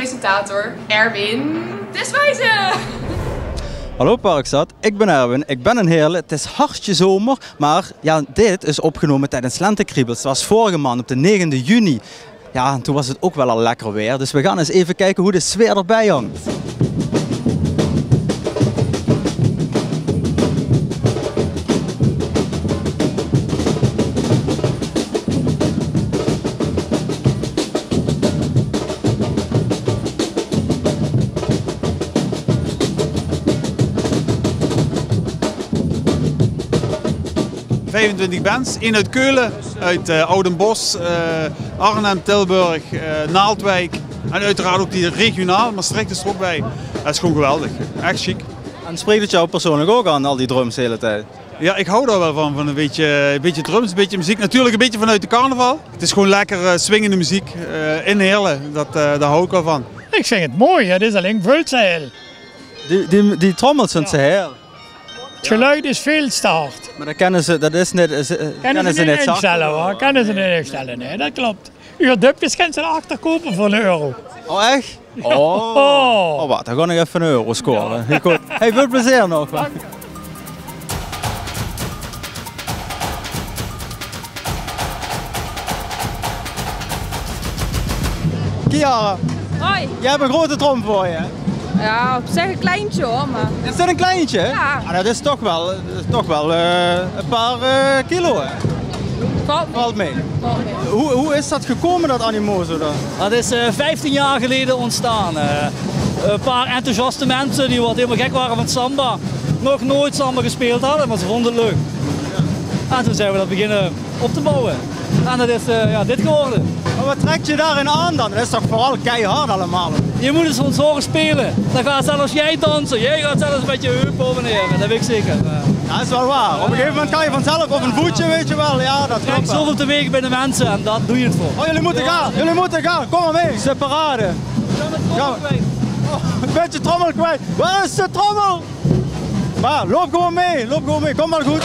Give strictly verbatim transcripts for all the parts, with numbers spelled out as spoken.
Presentator Erwin Diswijzen. Hallo Parkstad, ik ben Erwin, ik ben in Heerlen. Het is hartje zomer, maar ja, dit is opgenomen tijdens Lentekriebels. Het was vorige maand op de negende juni. Ja, en toen was het ook wel al lekker weer. Dus we gaan eens even kijken hoe de sfeer erbij hangt. Vijfentwintig bands, één uit Keulen, uit eh, Oudenbosch, eh, Arnhem, Tilburg, eh, Naaldwijk en uiteraard ook die regionaal, Maastricht is er ook bij. Dat is gewoon geweldig, echt chic. En spreekt het jou persoonlijk ook aan, al die drums de hele tijd? Ja, ik hou daar wel van, van een beetje, een beetje drums, een beetje muziek. Natuurlijk een beetje vanuit de carnaval. Het is gewoon lekker eh, swingende muziek eh, in Heerlen. Dat, eh, daar hou ik wel van. Ik vind het mooi, het is alleen veel te heel. Die, die, die trommels zijn te heel. Het geluid is veel te hard. Maar dat kennen ze, dat is niet, is, eh, kennen ze niet instellen, hoor. Kennen ze niet instellen, nee, dat klopt. Uw dupjes kan ze erachter kopen voor een euro. Oh, echt? Oh. Oh, wacht, dan ga ik even een euro scoren. Heel goed. Hey, veel plezier nog. Kiara, hoi. Jij hebt een grote trom voor je, hè? Ja, op zich een kleintje hoor, maar... Is dit een kleintje? Ja. Ah, dat is toch wel, dat is toch wel eh, een paar eh, kilo, hè? Valt mee. Valt mee. Hoe, hoe is dat gekomen, dat Animoso dan? Dat is eh, vijftien jaar geleden ontstaan. Eh, een paar enthousiaste mensen die wat helemaal gek waren van samba. Nog nooit samba gespeeld hadden, maar ze vonden het leuk. En toen zijn we dat beginnen op te bouwen. En dat is eh, ja, dit geworden. Maar wat trekt je daarin aan dan? Dat is toch vooral keihard allemaal? Je moet eens van horen spelen. Dan gaat zelfs jij dansen. Jij gaat zelfs een beetje heupen op en neer. Dat weet ik zeker. Ja, dat is wel waar. Op een gegeven moment kan je vanzelf op een voetje, weet je wel. Ja, dat klopt wel. Zoveel teweeg bij de mensen en dat doe je het voor. Oh, jullie moeten gaan. Jullie moeten gaan. Kom maar mee. Separade. Ja. Oh, een beetje trommel kwijt. Waar is de trommel? Maar loop gewoon mee. Loop gewoon mee. Kom maar goed.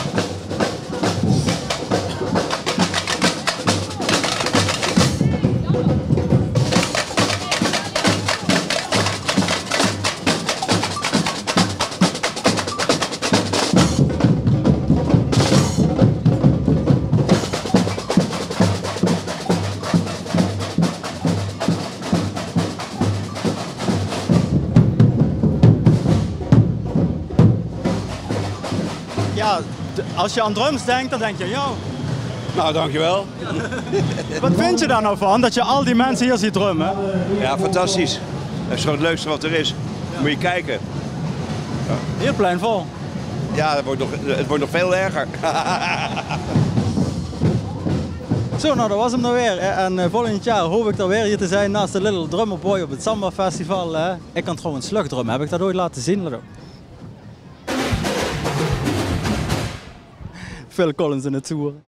Ja, als je aan drums denkt, dan denk je aan jou. Nou, dankjewel. Wat vind je daar nou van, dat je al die mensen hier ziet drummen? Ja, fantastisch. Dat is gewoon het leukste wat er is. Moet je kijken. Heel plein vol. Ja, het wordt nog, het wordt nog veel erger. Zo, nou, dat was hem dan weer. En eh, volgend jaar hoop ik dan weer hier te zijn naast de Little Drummer Boy op het Samba Festival. Hè. Ik kan trouwens slagdrum, heb ik dat ooit laten zien? Let op. Phil Collins in het zoer.